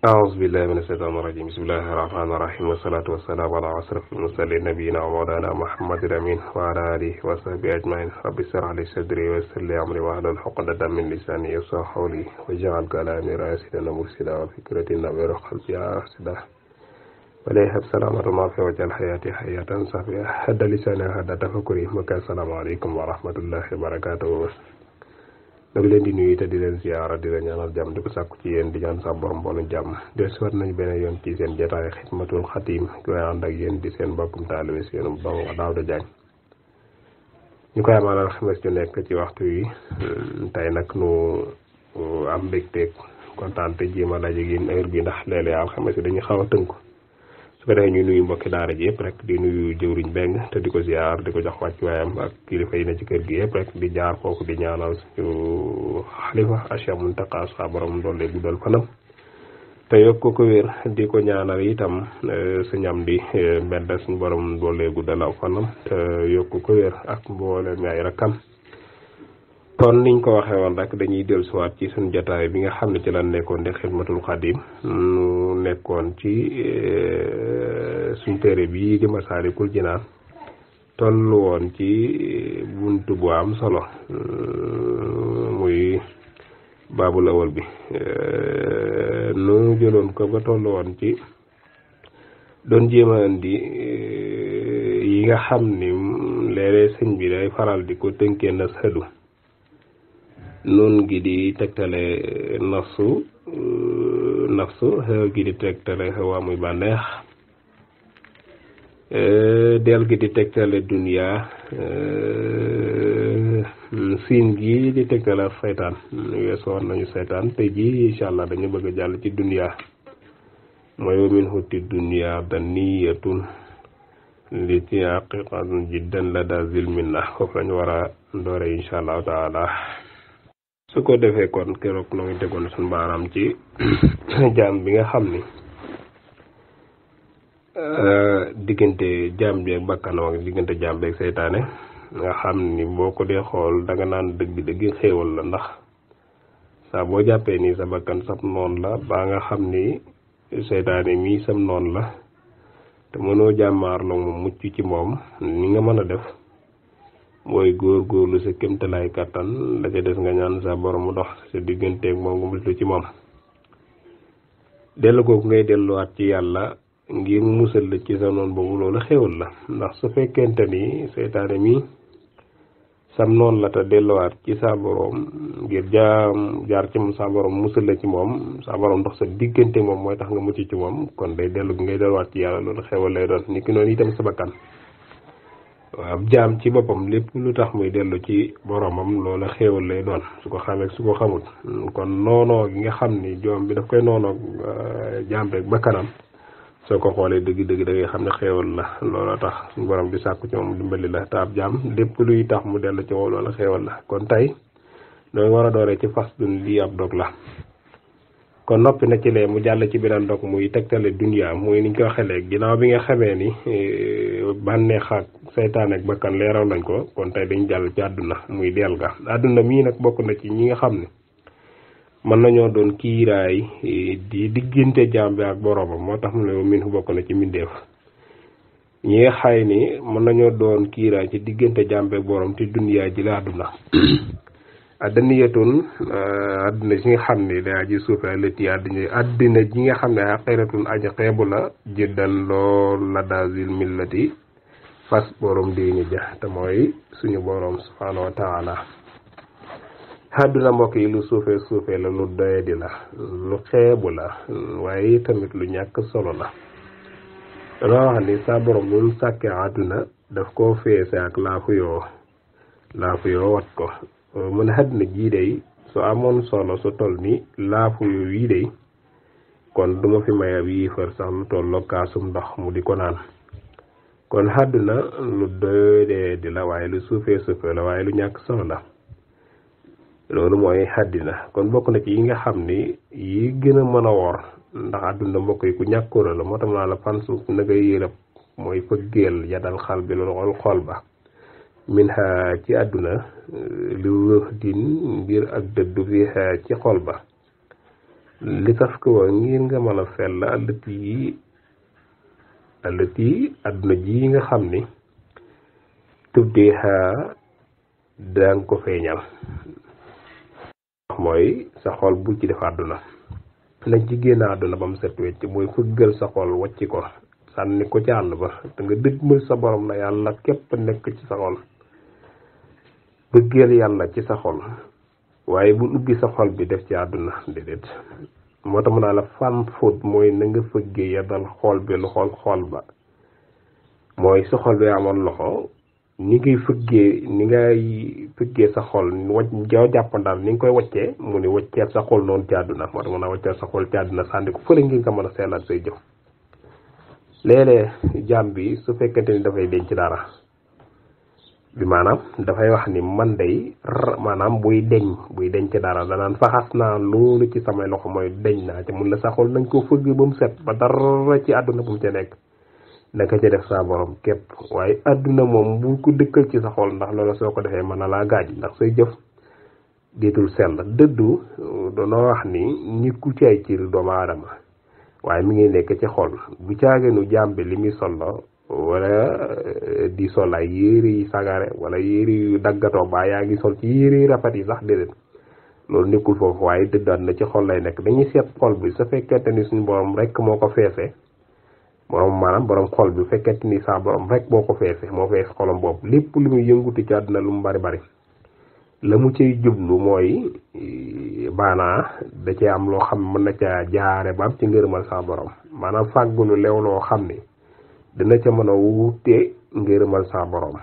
أعوذ بالله من الشيطان الرجيم بسم الله الرحمن الرحيم والصلاة والسلام على أشرف المرسلين نبينا ومولانا محمد الأمين وعلى آله وصحبه أجمعين رب اشرح لي صدري ويسر لي أمري واحلل عقدة من لساني يفقهوا قولي واجعل كلامي راشدا ومرشدا وفكرتي نوير قلبي أرشدا وليهب سلامة ما في وجه الحياة حياة صافية حد لساني حد تفكري مكان السلام عليكم ورحمة الله وبركاته. nag leen di nuyu te di leen ziara di leen ñaanal jàmm di ko sàkku ci yéen di ñaan sa borom boolu jàmm dellusiwaat nañu beneen yoon ci seen jotaay xidmatul xatim ki koy ànd ak yéen di seen mbokkum taalibe seen dong Daouda Diagne ñu koy amal alxames ju nekk ci waxtu yi tey nag nu am mbégteeg kontaan te jéem a daje gi heure bi ndax léeg-léeg alxames yi dañuy xaw a tënku su ko defee ñu nuyu mbokki daara ji yëpp rek di nuyu jëwriñ Beng te di ko ziar di ko jox wàccuwaayam ak kilifa yi ne ci kër gi yëpp rek di jaar kooku di ñaanal suñu xalifa Cheikh Mountakha sa borom doole guddal fanam te yokk ko wér di ko ñaanal itam suñu am di mbedd suñu borom doole guddal aw fanam te yokk ko wér ak mboolem ay rakkam. kon niñ ko waxee woon rek dañuy dellusiwaat ci suñu jotaay bi nga xam ne ci la nekkoon di xidmatul xadim nu nekkoon ci suñ téere bi di Masaalikul Jinaan tollu woon ci buntu bu am solo muy baabul awal bi nu jëloon ko ba tollu woon ci doon jéem a indi yi nga xam ni léeg-léeg sëñ bi day faral di ko tënkee na sëdu noon gi di tegtale nafsu xew gi di tegtale xewa muy bànneex del gi di tegtale dunya siin gi di tegtale seytaan weesoon nañu seytaan te ji incha allah dañu bëgg a jàll ci dunya mooy wa min hutti dunya daniyatun li ci haqiqatun jiddan la da zilminna foofu lañu war a doore incha allahu taala su ko defee kon keroog noo ngi tegoon suñu baaraam ci jaam bi nga xam ni diggante jaam bi ak bakkanam ak diggante jaam bi ak seytaane nga xam ni boo ko dee xool danga naan dëgg xéewal la ndax saa boo jàppee nii sa bakkan sab noon la baa nga xam ni seytaane mii sam noon la te mënoo jàmmaarloo mu mucc ci moom ni nga mën a def mooy góorgóorlu sa kéemtalaay kattan la ca des nga ñaan sa borom mu dox sa digganteeg moom nga muslu ci moom dellu googu ngay delluwaat ci yàlla ngir mu musal la ci sa noon boobu loolu xéwal la ndax su fekkente ni seytaane mi sam noon la te delluwaat ci sa borom ngir jaar ci moom sa borom musal la ci moom sa borom dox sa diggante moom mooy tax nga mucc ci moom kon day dellu ngay delluwaat ci yàlla loolu xéwal lay doon ni ki noonu itam sa bakkan waaw jaam ci boppam lépp lu tax muy dellu ci boromam loola xéewal lay doon su ko xamee su ko xamut kon noonoo gi nga xam ni joom bi daf koy noonoo jaam beeg bakkanam soo ko xoolee dëgg-dëgg da ngay xam ne xéewal la loola tax suñu borom di sàkku ci moom dimbali la te ab jaam lépp luy tax mu dellu ci moom loola xéewal la kon tey nooy war a dooree ci fas dun lii ab dog la kon noppi na ci lee mu jàll ci beneen dog muy tegtale dunya muy niñ ko waxee léegi ginnaaw bi nga xamee ni bànneex ak seytaan ak bakkan leeraw nañ ko kon tey dañ jàll ci àdduna muy deel ga àdduna mii nag bokk na ci ñi nga xam ne mën nañoo doon kiiraay di diggante jaam bi ak boroomam moo tax mu ne min fu bokk na ci mbindeef ñi nga xay ni mën nañoo doon kiiraay ci diggante jaam bi ak boroom te dunya ji la àdduna addaniyatun àdduna ji nga xam ne day aji suufe lëti àddina ji nga xam ne xaqiratun aji xeebu la jiddan lool la dazil millati fas borom diini ja te mooy suñu borom subhanahu wa taala àdduna mbokk yi lu suufe la lu doyadi la lu xeebu la waaye tamit lu ñàkk solo la dana wax ni sa borom lu sàkkee àdduna daf koo feese ak laafu yoo wat ko mu ne àdduna jii day su amoon solo su toll ni laafu yoo yi day kon duma fi may ab yiifar sax lu tolloo kaasum ndox mu di ko naan kon àdduna lu doyee di la waaye lu suufe la waaye lu ñàkk solo la loolu mooy àddina kon bokk na ci yi nga xam ni yi gën a mën a wor ndax àdduna mbokk yi ku ñàkkoona la moo tax naa la fan suuf na nga yërëb mooy fëggeel yadal xal bi loolu xol ba min ha ci àdduna lu wëx din ngir ak dëddu fi ci xol ba li tax ko ngir nga mën a sell allati àdduna ji nga xam ni tubdiha danga ko feeñal mooy sa xol bu ci def àdduna lañ ci génn àdduna ba mu set wecc mooy fëggal sa xol wàcc ko sànni ko ci àll ba da nga dëgmal sa borom na yàlla képp nekk ci sa xol bëggeel yàlla ci sa xol waaye bu ubbi sa xol bi def ci àdduna déedéet moo tax mu naa la fan fóot mooy na nga fëggee yadal xol bi lu xol ba mooy sa xol bi amoon loxo ni ngay fëggee sa xol jaw jàppandal ni nga koy waccee mu ni wacceet sa xol noonu ci àdduna moo tax mu naa wacceet sa xol ci àdduna sànni ko fële ngir nga mën a seelaat say jëf léeg-léeg jaam bi su fekkente ni dafay denc dara bi maanaam dafay wax ni man day maanaam buy denc dara danaan faxas naa loolu ci samay loxo mooy deñ naa ci mun la sa xol nañ koo fëgg ba mu set ba dara ci àdduna bu mu ca nekk naka ca def sa borom képp waaye àdduna moom bu ko dëkkal ci sa xol ndax loolu soo ko defee mën na laa gaaj ndax say jëf diitul sell dëddu doonoo wax ni nit ku ci ay cër doomu aadama waaye mi ngi nekk ci xol bu caagenu jaam bi li muy sollo wala di sol ay yére yi sagare wala yére yu daggatoo baa yaa ngi sol ci yére yu rafet yi sax déedéet loolu nekkul foofu waaye dëddaat na ci xol lay nekk dañuy seet xol bi su fekkente ni suñu borom rek moo ko feese borom xol bi fekkente ni sa borom rek moo ko feese moo fees xolam boobu lépp lu muy yëngutu ci àdduna lu mu bari la mu cay jublu mooy baanaa da cee am loo xam mën na ca jaare ba am ci ngërëmal sa borom maanaam fàggulu leew loo xam ni dina ca mën a wute ngërëmal sa borom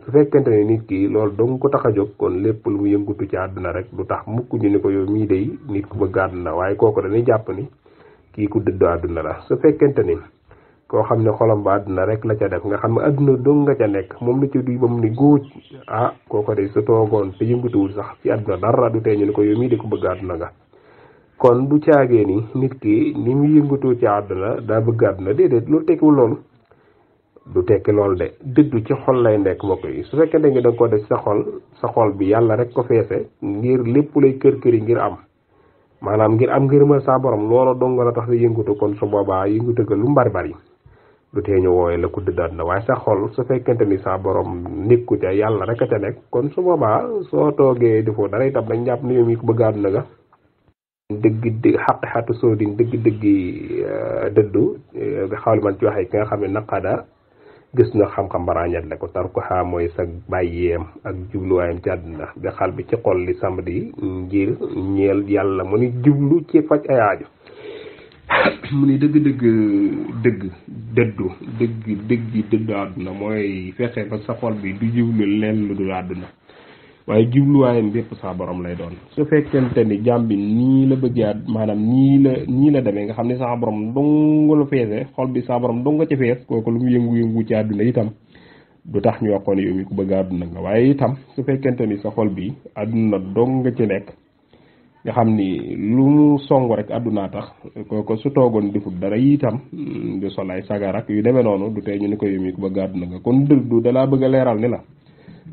su fekkente ne nit ki loolu dong ko tax a jóg kon lépp lu mu yëngutu ci àdduna rek du tax mukk ñu ni ko yow mii day nit ku bëgg àdduna waaye kooku dañuy jàpp ni kii ku dëddu àdduna la su fekkente ni koo xam ne xolam ba àdduna rek la ca def nga xam ne àdduna dong nga ca nekk moom la ca duy ba mu ni góoj kooku de su toogoon te yëngutuwul sax ci àdduna dara du tee ñu ni ko yow mii di ko bëgg àdduna nga kon du caagee ni nit ki ni mu yëngutoo ci àdduna daa bëgg àdduna déedéet loolu tekkiwul loolu du tekki loolu de dëddu ci xol lay nekk mbokk yi su fekkente nga da nga ko def sa xol bi yàlla rek ko feese ngir lépp lay kër yi ngir am maanaam ngir am ngërëmal sa borom loolu dong la tax sa yëngutu kon su boobaa yëngutu ga lu bari du tee ñu wooye la ku dëddaat na waaye sa xol su fekkente ni sa borom nekku ca yàlla rek a ca nekk kon su boobaa soo toogee defoo dara itam dañ jàpp ni yow mi ko bëgg àdduna nga dëgg xaqi soodin dëddu xawli man ci waxee ki nga xam ne naqada gis na xam-xam baraañat la ko tar ko xaa mooy sa bàyyeem ak jubluwaayam ci àdduna bi xal bi ci xol li samedi ngir ñeel yàlla mu ni jublu ci faj ay aajo mu ni dëddu àdduna mooy fexe ba sa xol bi du jublu leen lu dul àdduna waaye jubluwaayam bépp sa borom lay doon su fekkente ni jàmm bi nii la bëggee maanaam nii la demee nga xam ne sa borom dong la feese xol bi sa borom dong nga ci fees kooku lu mu yëngu ci àdduna itam du tax ñu waxoon yow mi ku bëgg àdduna nga waaye itam su fekkente ni sa xol bi àdduna dong nga ci nekk nga xam ni lu mu song rek àddunaa tax kooku su toogoon defut dara itam du sol ay sagar ak yu demee noonu du tey ñu ni ko yow mi ku bëgg àdduna nga kon dëddu dalaa bëgg a leeral ni la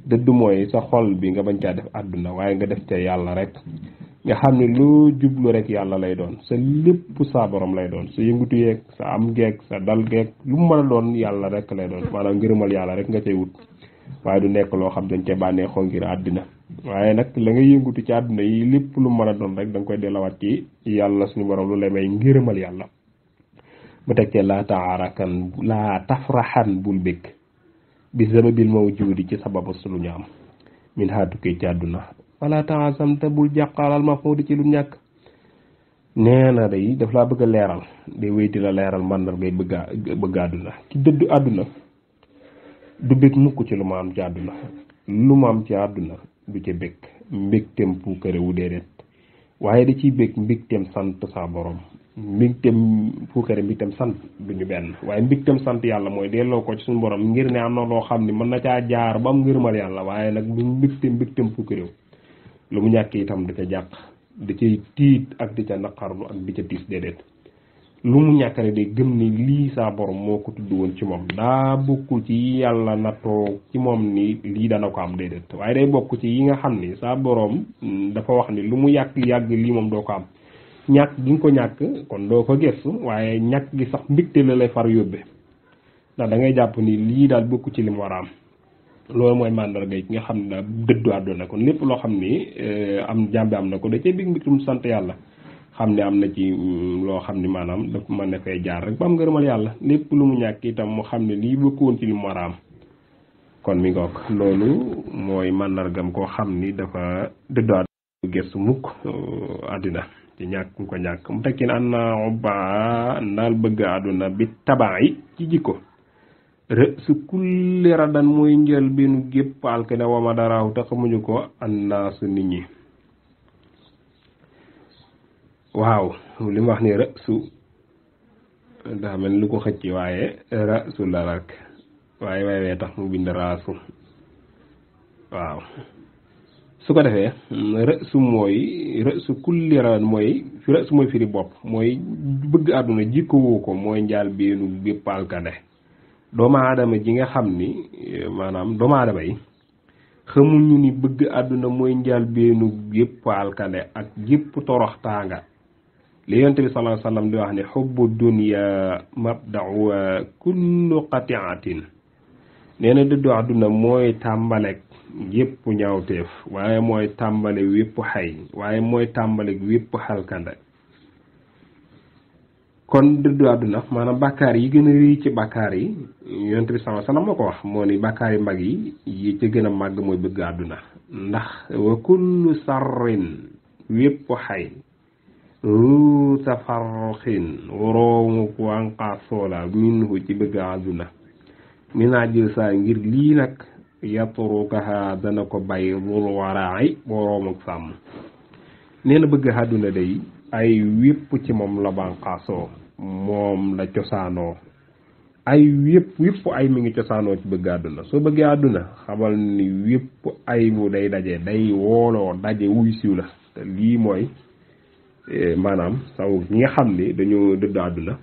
dëdd mooy sa xol bi nga bañ caa def àdduna waaye nga def ca yàlla rek nga xam ne loo jublu rek yàlla lay doon sa lépp sa borom lay doon sa yëngutu yeeg sa am geeg sa dal geeg lu mu mën a doon yàlla rek lay doon maanaam ngërëmal yàlla rek nga cay wut waaye du nekk loo xam dañ cee bànneexoo ngir àddina waaye nag la nga yëngutu ci àdduna yi lépp lu mu mën a doon rek da nga koy delawaat ci yàlla suñu borom lu lay may ngërëmal yàlla mu teg cee laa tafraxan bul bëgg bi sababil mawjudi ci sababu su lu ñu am min haatukkee ci àdduna wala taasam te bul jàqalal ma foo di ci lu ñàkk nee na day daf laa bëgg a leeral day wéy di la leeral mandar ngay bëgg àdduna ci dëddu àdduna du bëgg mukk ci lu ma am ci àdduna lu ma am ci àdduna du ca bëgg mbégteem puukare wu déedéet waaye da ciy bëgg mbégteem sant sa borom mbégteem puukare mbégteem sant duñu benn waaye mbégteem sant yàlla mooy delloo ko ci suñu borom ngir ne am na loo xam ni mën na caa jaar ba am ngërëmal yàlla waaye nag lu mbégteem puukare lu mu ñàkk itam da ca jàq da cay tiit ak di ca naqarlu ak di ca tiis déedéet lu mu ñàkk rek day gëm ni lii saa borom moo ko tudd woon ci moom daa bokk ci yàlla nattoo ci moom ni lii dana ko am déedéet waaye day bokk ci yi nga xam ni saa borom dafa wax ni lu mu yàgg lii moom doo ko am ñàkk gi nga ko ñàkk kon doo ko gëstu waaye ñàkk gi sax mbégte la lay far yóbbe ndax da ngay jàpp ni lii daal bokku ci lim war a am loolu mooy màndarga yi nga xam ne daal dëddu àdduna kon lépp loo xam ni am jàmbe am na ko da cee big mbégtum sant yàlla xam ne am na ci loo xam ni maanaam daf mën na fay jaar rek ba am ngërëmal yàlla lépp lu mu ñàkk itam mu xam ne lii bokkoon ci lim war a am kon mi ngoog loolu mooy màndargam koo xam ni dafa dëddu àdduna gëstu mukk àddina ci ñàkk ko ñàkk mu tekki ne an na ubba ndaal bëgg àdduna bi tabaay ci jikko rë su kulli radan mooy njël bi nu gépp alkane wama daraaw te xamuñu ko annaasu nit ñi waaw li mu wax ni rë su daa mel lu ko xëcc waaye rë su la rek waaye waaye tax mu bind raasu waaw su ko defee rësu mooy rësu kulli radan mooy rësu mooy firi bopp mooy bëgg àdduna jikkowoo ko mooy njaal beenu bépp alkane doomu aadama ji nga xam ni maanaam doomu aadama yi xamuñu ni bëgg àdduna mooy njaal beenu bépp alkane ak gépp toroxtaanga li yonent bi sallallahu alayhi wasallam di wax ne xubbu dunya mabda'u kullu qati'atin nee na dëddu àdduna mooy tàmbalek yépp ñaawteef waaye mooy tàmbale wépp xay waaye mooy tàmbale wépp xalkande kon dëddu àdduna maanaam bàkkaar yi gën a rëy ci bàkkaar yi yonent bi sallallahu alayhi wasallam moo ko wax moo ni bàkkaar yi mag yi ci gën a màgg mooy bëgg àdduna ndax wa kullu sarrin wépp xay ru tafarxin waroomu wànqaa soola minhu ci bëgg àdduna mi naa jël saa ngir lii nag yatrukaha dana ko bàyyi bul waraay boroom ak sàmm nee na bëgg àdduna day ay wépp ci moom la bànqaasoo moom la cosaanoo ay wépp ay mi ngi cosaanoo ci bëgg àdduna soo bëggee àdduna xamal ni wépp ay bu day daje day wooloo daje wuy siw la te lii mooy maanaam saw ñi nga xam ni dañoo dëddu àdduna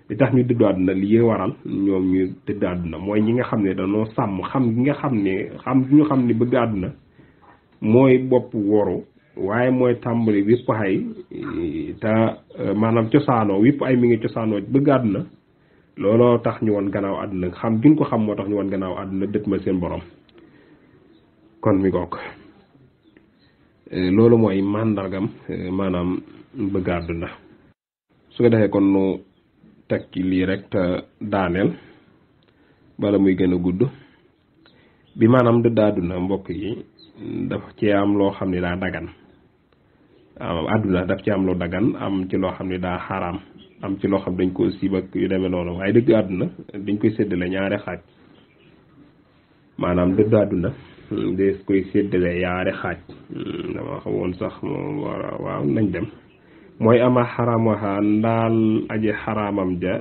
li tax ñu dëddu àdduna li waral ñoom ñu dëddu àdduna mooy ñi nga xam ne dañoo sàmm xam gi nga xam ne ñu xam ne bëgg àdduna mooy bopp woru waaye mooy tàmbali wépp xay te maanaam cosaanoo wépp ay mi ngi cosaanoo bëgg àdduna looloo tax ñu won gannaaw àdduna xam giñ ko xam moo tax ñu won gannaaw àdduna dët ma seen borom kon mi goog loolu mooy màndargam maanaam bëgg àdduna su ko defee kon nu teg ci lii rek te daaneel bala muy gën a gudd bi maanaam dëdd àdduna mbokk yi dafa ci am loo xam ne daa dagan àdduna daf ci am lu dagan am ci loo xam ne daa xaraam am ci loo xam dañ ko siib ak yu demee noonu waaye dëgg àdduna dañ koy séddale ñaari xaaj maanaam dëdd àdduna des koy séddale yaari xaaj dama xamoon sax moom waaw nañ dem mooy ama xaraam waxa ndaal aji xaraamam ja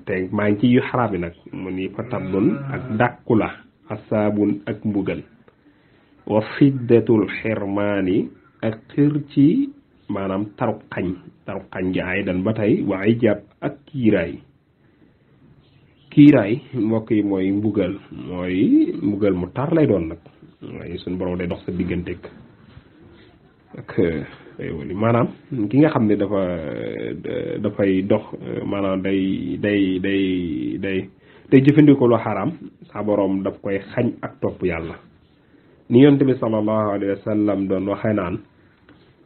te maa ngi ci yu xaraam yi nag mu ni fa tabbun ak dàkku la asaabun ak mbugal wa fiddatul xirmaani ak xër ci maanaam taru xañ gi ay dan ba tey wa ay jàpp ak kiiraay mbokk yi mooy mbugal mu tar lay doon nag waaye suñu borom day dox sa digganteeg ak maanaam ki nga xam ne dafay dox maanaam day jëfandikoo lu xaraam sa borom daf koy xañ ak topp yàlla ni yonent bi sallallahu alayhi wa sallam doon waxee naan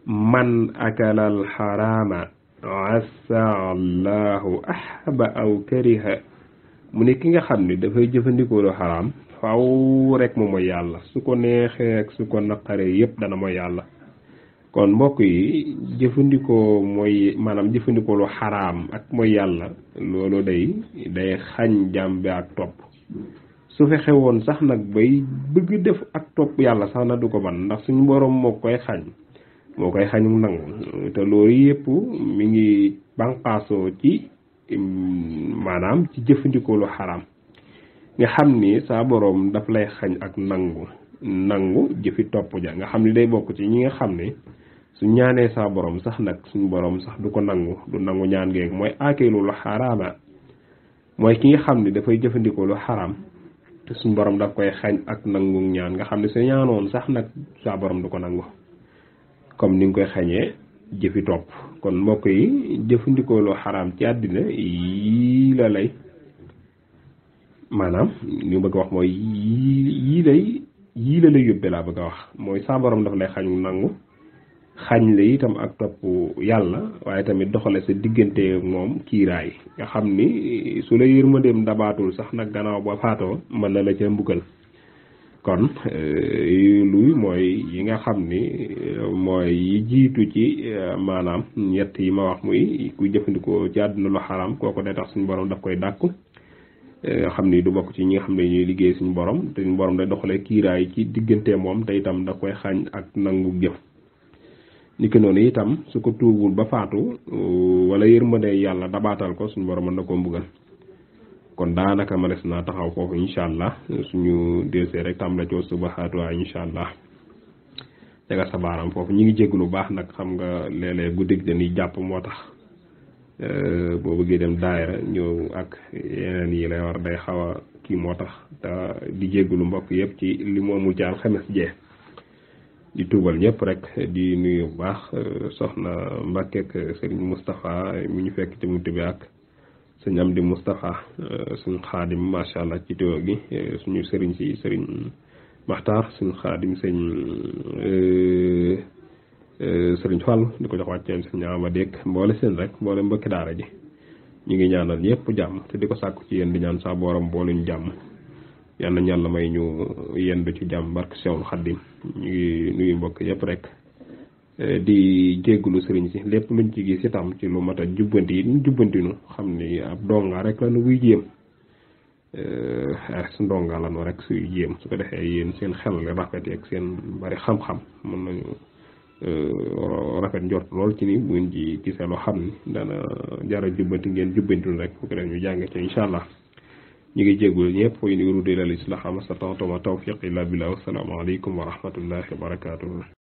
man akala al xaraama asa allahu ahba aw kariha mu ne ki nga xam ne dafay jëfandikoo lu xaraam faw rek mu mooy yàlla su ko neexee ak su ko naqaree yépp dana mooy yàlla kon mbokk yi jëfandikoo maanaam jëfandikoo lu xaraam ak mooy yàlla loolu day xañ jaam bi ak topp su fexe woon sax nag bay bëgg def ak topp yàlla sax na du ko man ndax suñu borom moo koy xañu nangu te loolu yëpp mi ngi bànqaasoo ci maanaam ci jëfandikoo lu xaraam nga xam ni saa borom daf lay xañ ak nangu jëfi topp ja nga xam ni day bokk ci ñi nga xam ne su ñaanee saa borom sax nag suñu borom sax du nangu ñaan geeg mooy aakeelu lu xaraama mooy ki nga xam ne dafay jëfandikoo lu xaraam te suñu borom daf koy xañ ak nangu ñaan nga xam ne su ñaanoon sax nag saa borom du ko nangu comme ni nga koy xañee jëfi topp kon mbokk yi jëfandikoo lu xaraam ci àddina yii la lay maanaam li bëgg a wax mooy yii la lay yóbbee laa bëgg a wax mooy sa borom daf lay xañ nangu xañ la itam ak topp yàlla waaye tamit doxale sa diggante moom kiiraay nga xam ni su la yërmandeem dabaatul sax nag gannaaw ba faatoo mën na la ca mbugal kon luy mooy yi nga xam ni mooy yi jiitu ci maanaam ñett yi ma wax muy kuy jëfandikoo ci àdduna lu xaraam kooku day tax suñu borom daf koy dàkku xam ni du bokk ci ñi nga xam ne ñuy liggéey suñu borom te suñu borom day doxale kiiraay ci diggante moom te itam da koy xañ ak nangu jëf ni ki noonu itam su ko tuubul ba faatu wala yërmande yàlla dabaatal ko suñu borom mën na koo mbugal kon daanaka ma des naa taxaw foofu incha allah suñu delsee rek tam la coo subaxaatuwaa incha allah danga sa baaram foofu ñi ngi jégg lu baax nag xam nga léeg-léeg guddig dañuy jàpp moo tax boo bëggee dem daayira ñëw ak yeneen yi lay war day xaw a kii moo tax te di jéggulu mbokk yëpp ci li mu amul ci alxames jee di tuubal ñëpp rek di nuyu bu baax soxna Mbàkke ak sëriñ Moustapha mi ñu fekk ci mutu bi ak sëñ Amdi Moustapha suñu xaadim macha allah ci teew gi suñu sëriñ si sëriñ Maxtaar suñu xaadim sëriñ Fall di ko jox wàcceen sëñ Ama Dégg mboole seen rek mboole mbëkki daara ji ñu ngi ñaanal ñëpp jàmm te di ko sàkku ci yéen di ñaan sa borom booluñ jàmm yal na yàlla may ñu yendu ci jàmm barke Seexul Xaddim ñu ngi nuyu mbokk yëpp rek di jéggulu sëriñ si lépp luñ ci gis itam ci lu mat a jubbanti yi ñu jubbantinu xam ni ab donga rek la nu buy jéem su ndonga la nu rek suy jéem su ko defee yéen seen xel rafet ak seen bari xam-xam mën nañu rafet njort lool ci ni bu ngeen ci gisee loo xam ni dana jara jubbanti ngeen jubbantilu rek bu ko def ñu jàng ci incha allah ñu ngi jéggul ñëpp in uriidu illal islaaha mastata'tu wa ma tawfiiqi illaa billaah wa salaamu aleykum wa rahmatullahi wa barakaatuh